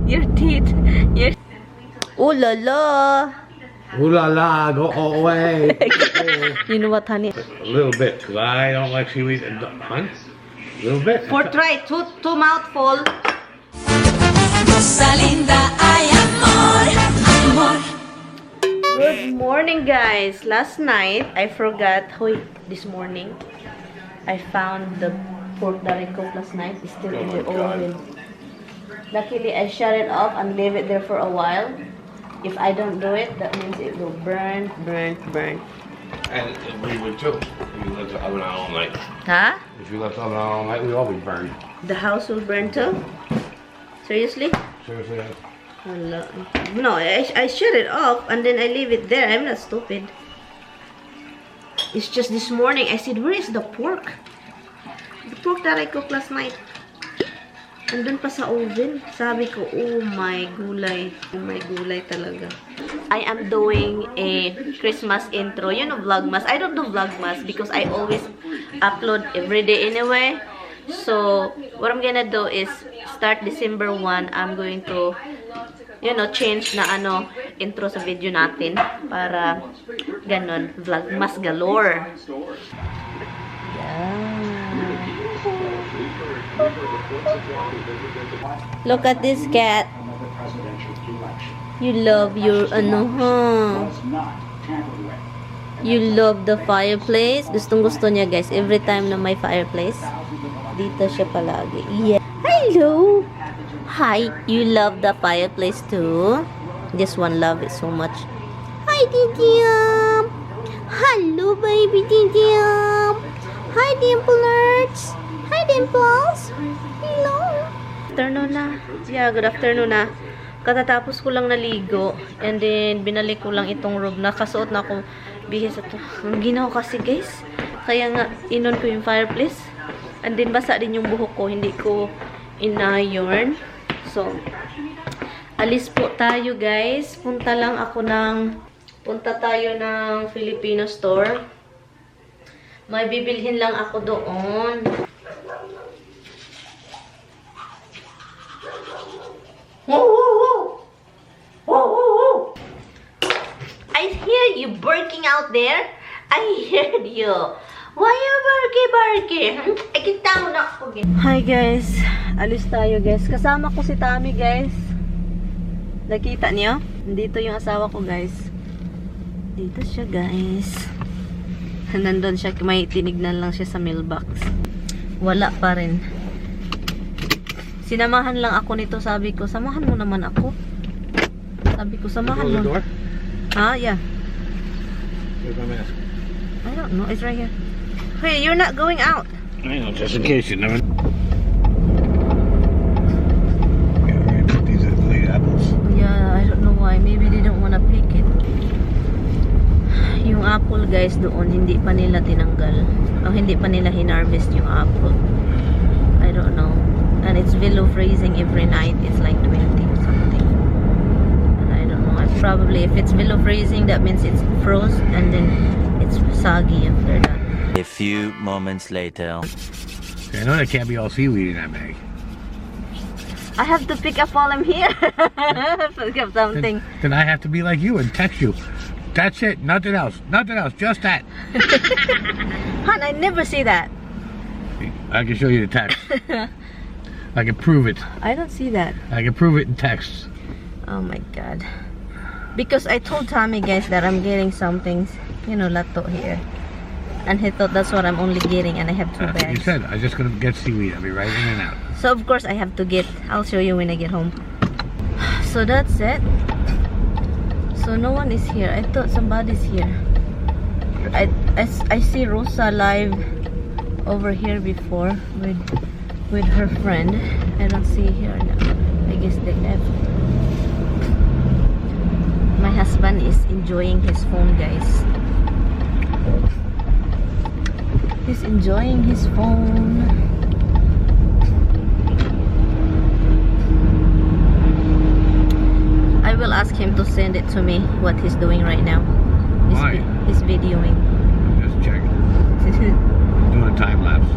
Your teeth. Your... Ooh la la. Ooh la la, go away. You know what, honey? A little bit, because I don't like seaweed. Hun? A little bit. For try, two mouthful. Good morning, guys. Last night, I forgot. This morning, I found the pork that I cooked last night. It's still in the oven. Luckily, I shut it off and leave it there for a while. If I don't do it, that means it will burn. And we would too. If you left the oven on all night. Huh? If you left the oven on all night, we'd all be burned. The house will burn too? Seriously? Seriously? No, I shut it off and then I leave it there. I'm not stupid. It's just this morning I said, where is the pork? The pork that I cooked last night. Andun pa sa oven. Sabi ko, oh my gulay. Oh my gulay talaga. I am doing a Christmas intro. You know, vlogmas. I don't do vlogmas because I always upload every day anyway. So, what I'm gonna do is start December 1. I'm going to, you know, change na intro sa video natin. Para ganon. Vlogmas galore. Yeah. Look at this cat. You love your You love the fireplace. Gustong-gusto niya, guys. Every time na may fireplace, dito siya palagi. Yeah. Hello. Hi. You love the fireplace too? This one love it so much. Hi, Didiam. Hello, baby Didiam. Hi, Dimplers. Hi, Dimples. Hello. Afternoon na. Yeah, good afternoon na. Katatapos ko lang naligo. And then, binalik ko lang itong robe. Nakasuot na ako. Bihis ito. Ang ginawa kasi, guys. Kaya nga, inon ko yung fireplace. And then, basa din yung buhok ko. Hindi ko in-iron. So, alis po tayo, guys. Punta tayo ng Filipino store. May bibilhin lang ako doon. Whoa. I hear you barking out there. I heard you. Why you barking? Kita mo na ako. Hi guys. Alis tayo guys. Kasama ko si Dami guys. Nakita niyo? Dito yung asawa ko guys. Dito siya guys. Nandun siya. May tinignan lang siya sa mailbox. Wala pa rin. Sinamahan lang ako nito. Sabi ko, samahan mo naman ako. Sabi ko, samahan mo. Door? Yeah. Where's my mask? I don't know. It's right here. Hey, you're not going out. I know, just in case you never... Yeah, we're gonna put these at late apples. Yeah, I don't know why. Maybe they don't wanna pick it. Yung apple guys doon, hindi pa nila tinanggal. O hindi pa nila hinarvest yung apple. I don't know. And it's below freezing every night. It's like 20 something. And I don't know. Probably if it's below freezing, that means it's froze and then it's soggy after that. A few moments later. I know there can't be all seaweed in that bag. I have to pick up while I'm here. Pick up something. Then I have to be like you and text you. That's it. Nothing else. Nothing else. Just that. Hon, I never see that. I can show you the text. I can prove it. I don't see that. I can prove it in text. Oh my god. Because I told Tommy guys that I'm getting something, you know, lato here. And he thought that's what I'm only getting and I have 2 bags. You said, I'm just going to get seaweed. I'll be right in and out. So of course I have to get, I'll show you when I get home. So that's it. So no one is here. I thought somebody's here. I see Rosa live over here before with her friend. I don't see her now. I guess they left. My husband is enjoying his phone guys. He's enjoying his phone. I will ask him to send it to me what he's doing right now. He's videoing. Just checking. Doing a time lapse.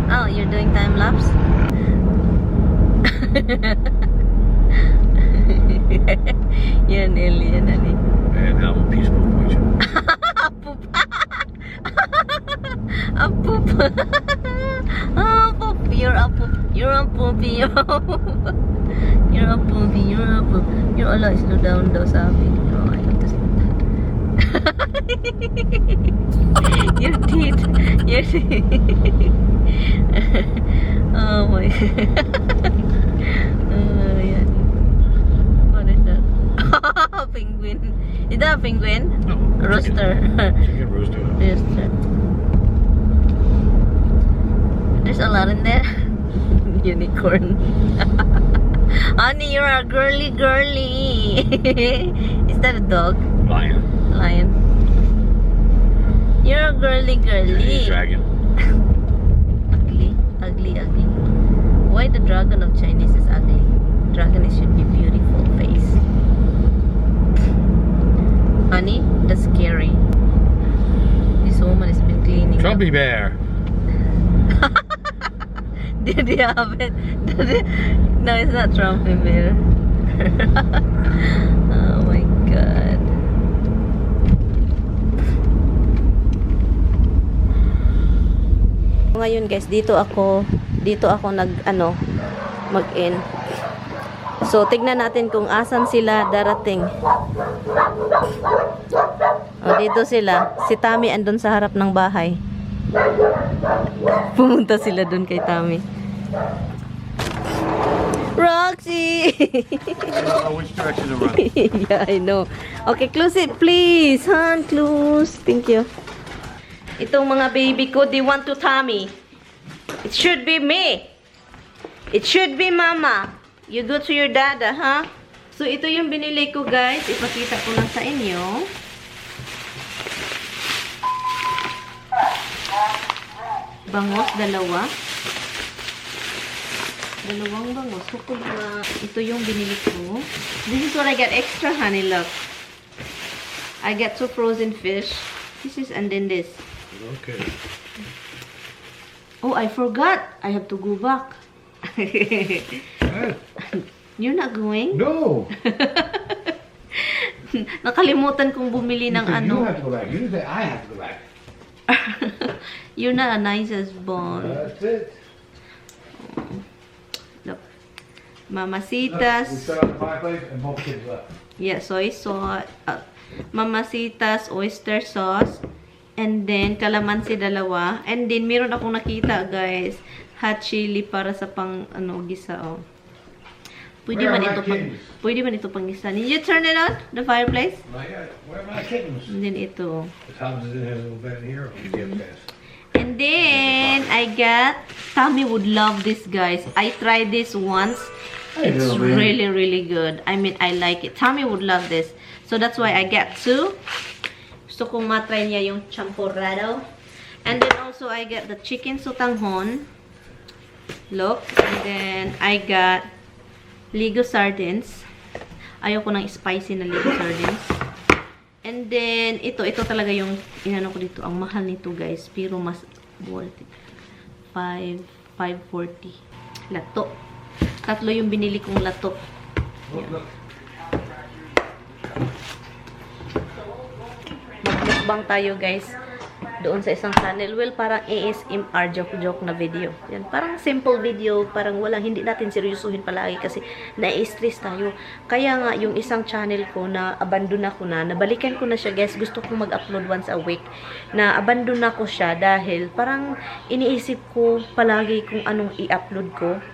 Oh, you're doing time lapse? Yan, alien, ani. And now I'm a peaceful boy. Apup. Apup. Apup. You're a poop. You're a poopy. You're a poop. You're a poopy. You're a poop. You're ala, slow down daw sabi. Oh, I have to slow down. Your teeth. Your teeth. Oh my. Oh, yan. What is that? Penguin. Is that a penguin? No. Rooster. Chicken rooster. Rooster. There's a lot in there. Unicorn. Honey, you're a girly. Is that a dog? Lion. Lion. You're a girly. Dragon. Ugly. Why the dragon of Chinese is ugly? Dragon should be beautiful face. Honey, that's scary. This woman has been cleaning up. Trumpy bear. Did you have it? No, it's not Trumpy bear. Oh my god. Ngayon guys, dito ako mag-in. So, tignan natin kung asan sila darating. O, dito sila. Si Tami andun sa harap ng bahay. Pumunta sila dun kay Tami. Roxy! I don't know which direction to run. Yeah, I know. Okay, close it please. Han, close. Thank you. Itong mga baby ko, they want to Tami. It should be me. It should be mama. You go to your dada, huh? So, ito yung binili ko, guys. Ipakita ko lang sa inyo. Bangos, dalawa. Dalawang bangos. Hukog na. Ito yung binili ko. This is what I got extra, honey, look. I got 2 frozen fish. This is, and then this. Okay. Oh, I forgot. I have to go back. You're not going? No. Nakalimutan kong bumili ng You ano. have to go back. You say I have to go back. You're not a nice husband. That's it. Look. We Mamacitas. set up the fireplace and both kids left. Yeah, soy sauce. Mamacitas, oyster sauce. And then, kalamansi dalawa. And then, meron akong nakita, guys. Hot chili para sa pang, gisa, oh. Pwede man ito pang gisa. Did you turn it on? The fireplace? Where are my kittens? And then, ito. The Tom's in a little bit here. I'll get fast. And then, I got, Tommy would love this, guys. I tried this once. It's really, really good. I mean, I like it. Tommy would love this. So, that's why I got 2. Gusto kong matry niya yung champurrado. And then, also, I got the chicken sotanghon. Look. And then, I got Ligo sardines. Ayoko ng spicy na Ligo sardines. And then, ito talaga yung inano ko dito. Ang mahal nito, guys. Pero mas worth it. 540. Lato. 3 yung binili kong lato. Yan. Magbang tayo, guys. Doon sa isang channel. Well, parang ASMR joke na video. Yan. Parang simple video. Parang hindi natin seryosuhin palagi kasi na-stress tayo. Kaya nga, yung isang channel ko na abandon ko na, nabalikan ko na siya, guys. Gusto kong mag-upload once a week. Na abandon ko siya dahil parang iniisip ko palagi kung anong i-upload ko.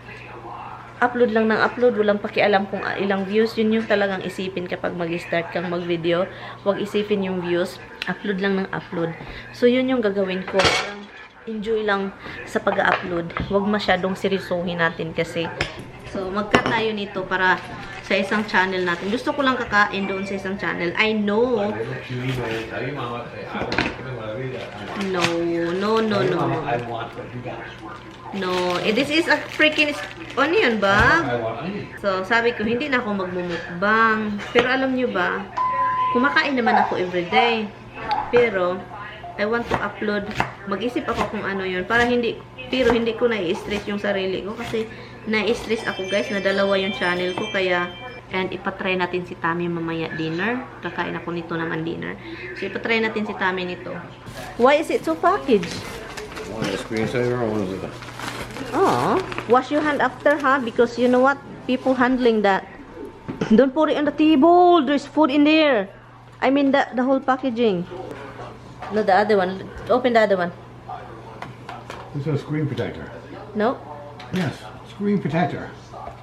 Upload lang ng upload, walang pakialam kung ilang views. Yun yung talagang isipin kapag mag-start kang mag-video. Huwag isipin yung views. Upload lang ng upload. So, yun yung gagawin ko. Parang enjoy lang sa pag-upload. Huwag masyadong seryosohin natin kasi. So, mag-cut tayo nito para sa isang channel natin. Gusto ko lang kakain doon sa isang channel. I know. No. No. This is a freaking onion ba? So, sabi ko, hindi na ako magmumukbang. Pero alam nyo ba, kumakain naman ako everyday. Pero, I want to upload. Mag-isip ako kung ano yun. Para hindi ko na i-stress yung sarili ko. Kasi, Na-stress ako guys, na dalawa yung channel ko, kaya, and ipatry natin si Tami mamaya dinner. Kakain ako nito naman dinner. So, ipatry natin si Tami nito. Why is it so packaged? One is a screensaver, one is a... Oh, wash your hand after, huh? Because you know what? People handling that. Don't put it on the table. There's food in there. I mean, the whole packaging. No, the other one. Open the other one. This is a screen protector. No? Yes, screen protector. It's got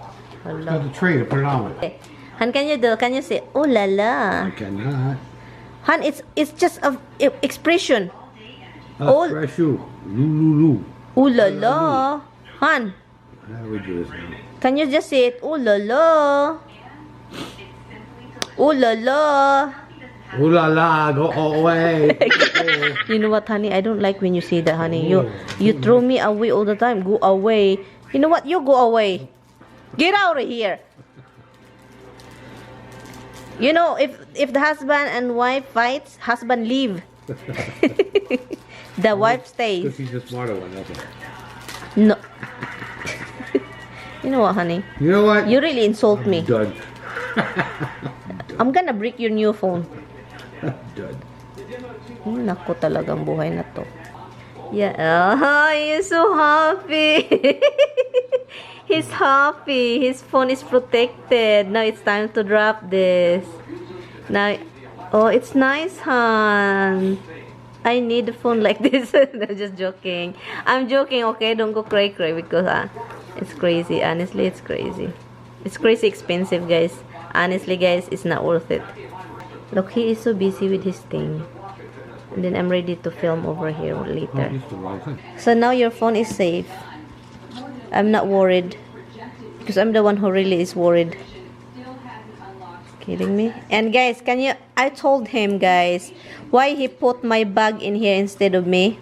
Hello. the tray to put it on with. Okay. Han, can you do? Can you say, oh la la? I cannot. Han, it's just a expression. Oh. Fresh shoe. Lulu. Oh la la. Han, How do we do this now? can you just say it? Oh la la. Oh la la. Ooh la la, go away. You know what, honey? I don't like when you say that, honey. You throw me away all the time. Go away. You know what? You go away. Get out of here. You know, if the husband and wife fights, husband leave. The wife stays. Because he's the smarter one, that's it. No. You know what, honey? You know what? You really insult me. Done. I'm gonna break your new phone. Done. Naku talagang buhay na to. Yeah. Oh, he's so happy. He's happy. His phone is protected. Now it's time to drop this. Now, oh, it's nice, hon. I need a phone like this. No, just joking. I'm joking, okay? Don't go cray because it's crazy. Honestly, it's crazy. It's crazy expensive, guys. Honestly, guys, it's not worth it. Look, he is so busy with his thing. And then I'm ready to film over here Oh, later. it's the wrong thing. So now your phone is safe. I'm not worried. Because I'm the one who really is worried. Kidding me? And guys, I told him, guys, why he put my bag in here instead of me.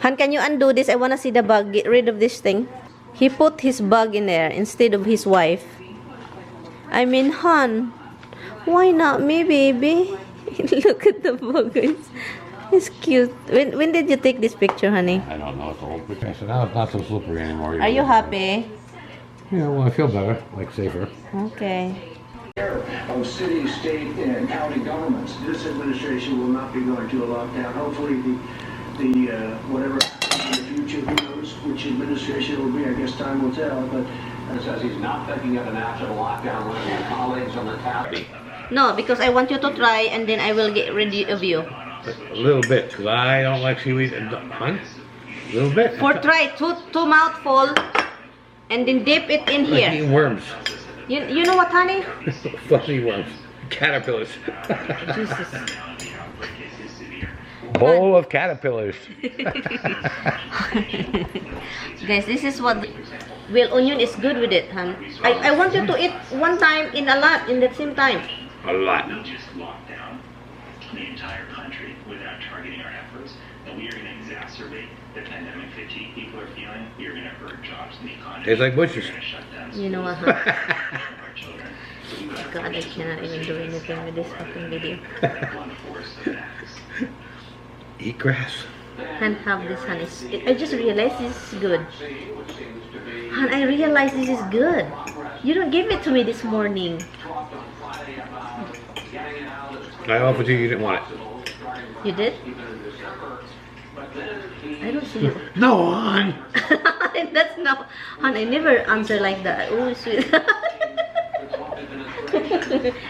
Han, can you undo this? I want to see the bag. Get rid of this thing. He put his bag in there instead of his wife. I mean, Han, why not me, baby? Look at the bug. It's cute. When did you take this picture, honey? I don't know, it's old. Okay, so now it's not so slippery anymore. Are you happy? Yeah, well, I feel better, like safer. Okay. Of city, state, and county governments. This administration will not be going to a lockdown. Hopefully, the whatever happens in the future, who knows which administration it will be. I guess time will tell. But it says he's not thinking of an national lockdown. One of your colleagues on the top. No, because I want you to try and then I will get rid of you. A little bit, because I don't like seaweed. Hun? A little bit. For try two mouthful and then dip it in Like here. eating worms. You know what, honey? Fluffy worms. Caterpillars. Jesus. Bowl of caterpillars. Guys, this is what. Well, onion is good with it, hon. I want you to eat one time in a lot in the same time. A lot. Just lock down the entire country without targeting our efforts, and we are going to exacerbate the pandemic fatigue people are feeling. We are going to hurt jobs in the economy. Tastes like butchers. We're going to shut down You know what, huh? our children. So we've got God, I cannot even do anything with this fucking video. blunt force of acts. Eat grass. Can't have this, honey. I just realized this is good. Hon, I realized this is good. You don't give it to me this morning. I offered you, you didn't want it. You did? I don't see you. No, hon. That's not. Hon, I never answer like that. Oh, sweet.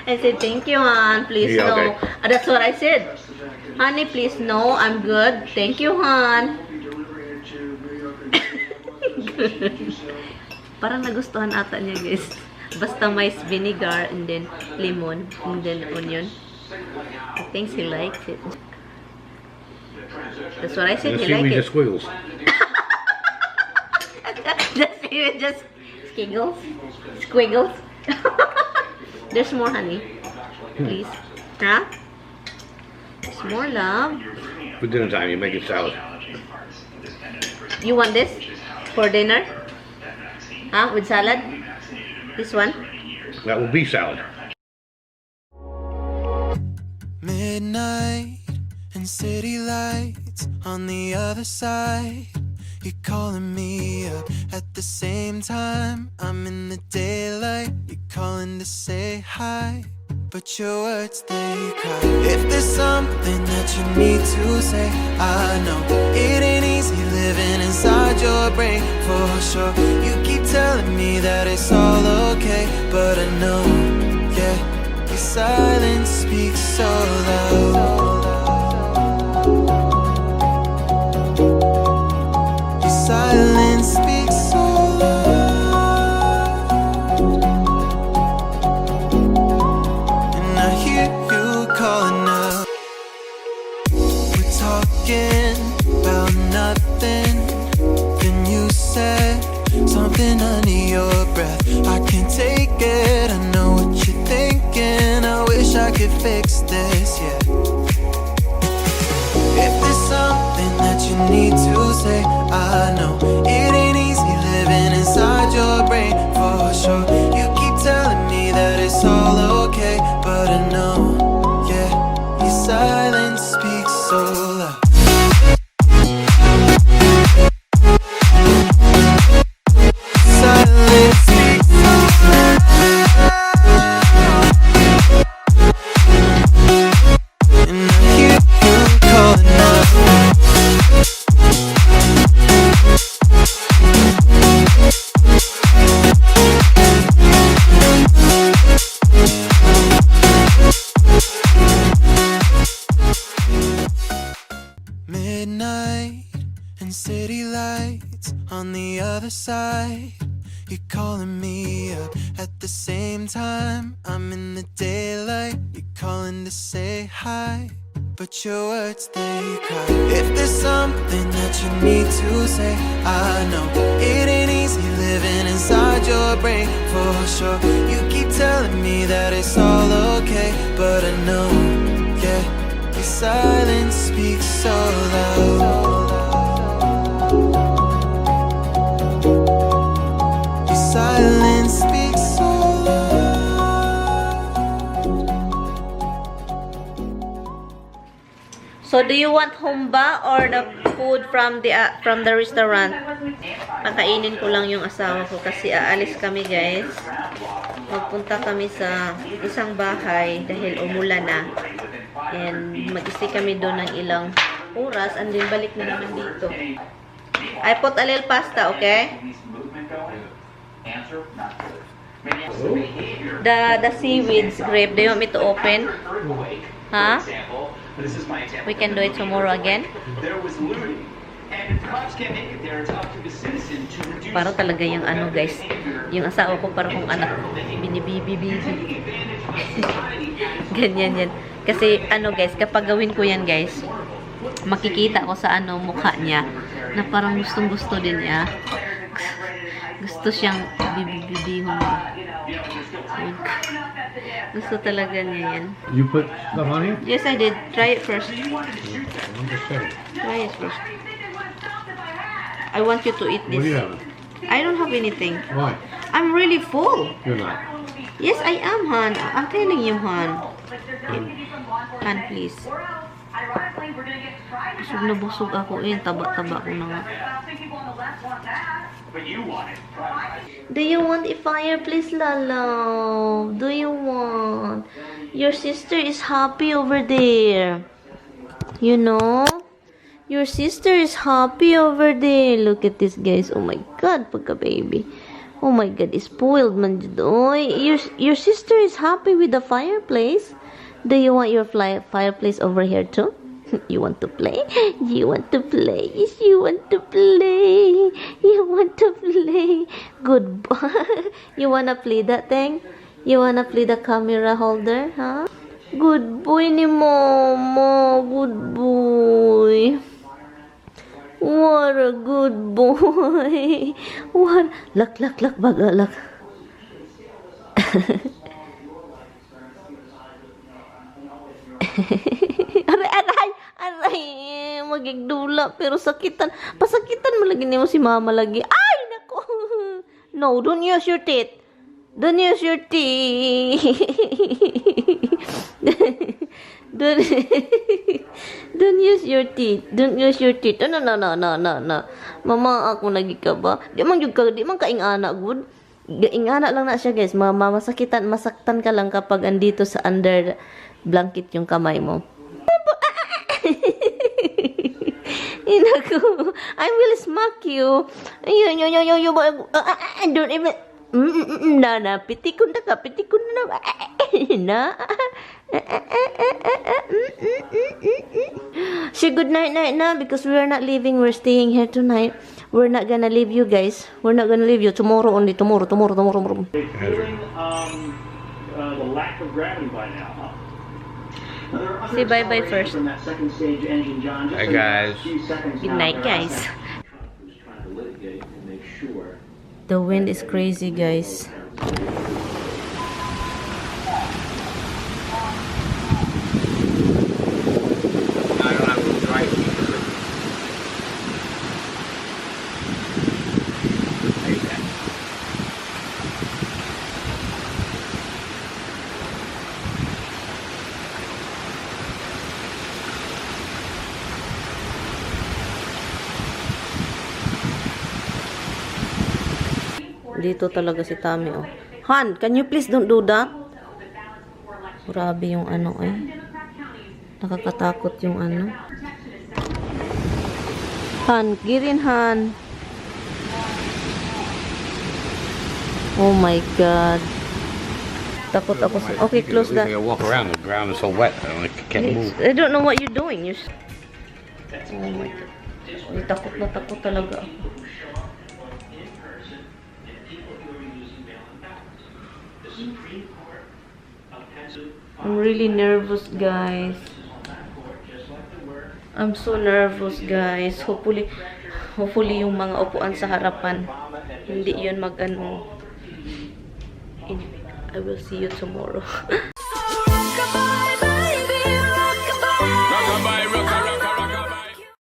I said, thank you, hon. Please, Yeah, no. okay. That's what I said. Honey, please, no. I'm good. Thank you, hon. Parang nagustuhan ata niya, guys. Basta may vinegar and then lemon and then onion. I think he likes it. That's what I said. Let's He see likes we it. just squiggles. just squiggles. Squiggles. There's more, honey. Please. Huh? There's more, love. For dinner time, you make it salad. You want this for dinner? Huh? With salad? This one? That will be salad. Midnight and city lights on the other side. You're calling me up at the same time. I'm in the daylight. You're calling to say hi, but your words, they cry. If there's something that you need to say, I know it ain't easy living inside your brain, for sure. You keep telling me that it's all okay, but I know, yeah, your silence speaks so loud. Your silence speaks so loud, and I hear you calling up. We're talking about nothing, then you said something under your breath. I can't take it, I know what you're thinking. I wish I could fix this, yeah. If there's something that you need to say, I know it ain't easy living inside your brain, for sure. You keep telling me that it's all okay, but I know, yeah, your silence speaks so loud. Silence speaks so loud, and I hear you calling up. Midnight and city lights on the other side. You're calling me up at the same time. I'm in the daylight. You're calling to say hi, but your words, they cry. If there's something that you need to say, I know it ain't easy living inside your brain, for sure. You keep telling me that it's all okay, but I know, yeah, your silence speaks so loud. Your silence speaks so loud. So, do you want humba or the food from the restaurant? Pakainin ko lang yung asawa ko kasi aalis kami, guys. Magpunta kami sa isang bahay dahil umulan na. And mag-stay kami doon ng ilang oras and then balik na naman dito. I put a little pasta, okay? The seaweeds grape, do you want me to open? Huh? We can do it tomorrow again. Para talaga yung ano, guys, yung asawa ko para kung anak binibibi. Ganyan yan. Kasi ano, guys, kapag gawin ko yan, guys, makikita ko sa ano mukha niya na parang gustong-gusto din niya. Gusto siyang bibibihon. Gusto talaga niya yan. You put the honey? Yes, I did. Try it first. I'm just saying. Try it first. I want you to eat What do you this. have? I don't have anything. Why? I'm really full. You're not. Yes, I am, Han. I'm telling you, Han. Han, please. Busog na busog ako eh. Taba-taba ko na nga. Do you want a fireplace, Lala? Do you want? Your sister is happy over there. You know? Your sister is happy over there. Look at this, guys. Oh my God, pagka-baby. Oh my God, spoiled man. Your sister is happy with the fireplace. Do you want your fireplace over here too? You want to play? You want to play? Yes, you want to play. You want to play. Good boy. You wanna play that thing? You wanna play the camera holder, huh? Good boy ni Mama. Good boy. What a good boy. What? Lak, baga, lak. Aray, magigdula, pero sakitan. Pasakitan mo lagi niyo si Mama lagi. Ay, nako. No, don't use your teeth. Don't use your teeth. Don't, don't use your teeth. Don't use your teeth. No. Mama, ako lagi ka ba? Di man kaingana, good. Ingana lang na siya, guys. Masaktan ka lang kapag andito sa under blanket yung kamay mo. Inaku, I will smack you. Don't even. Pitikon na. Say good night na, because we are not leaving. We're staying here tonight. We're not gonna leave you guys. We're not gonna leave you tomorrow only. Tomorrow. Feeling the lack of gravity by now, huh? Say bye-bye first. Hey, guys. Good night, guys. The wind is crazy, guys. I don't have to drive. Dito talaga si Dami, oh. Han, can you please don't do that? Grabe yung ano, eh. Nakakatakot yung ano. Han, girin, Han. Oh my God. Takot ako. Okay, close that. You walk around, the ground is so wet. I can't move. I don't know what you're doing. Oh my God. Takot na takot talaga ako. I'm really nervous, guys. I'm so nervous, guys. Hopefully yung mga upuan sa harapan, hindi yun mag-ano. Anyway, I will see you tomorrow.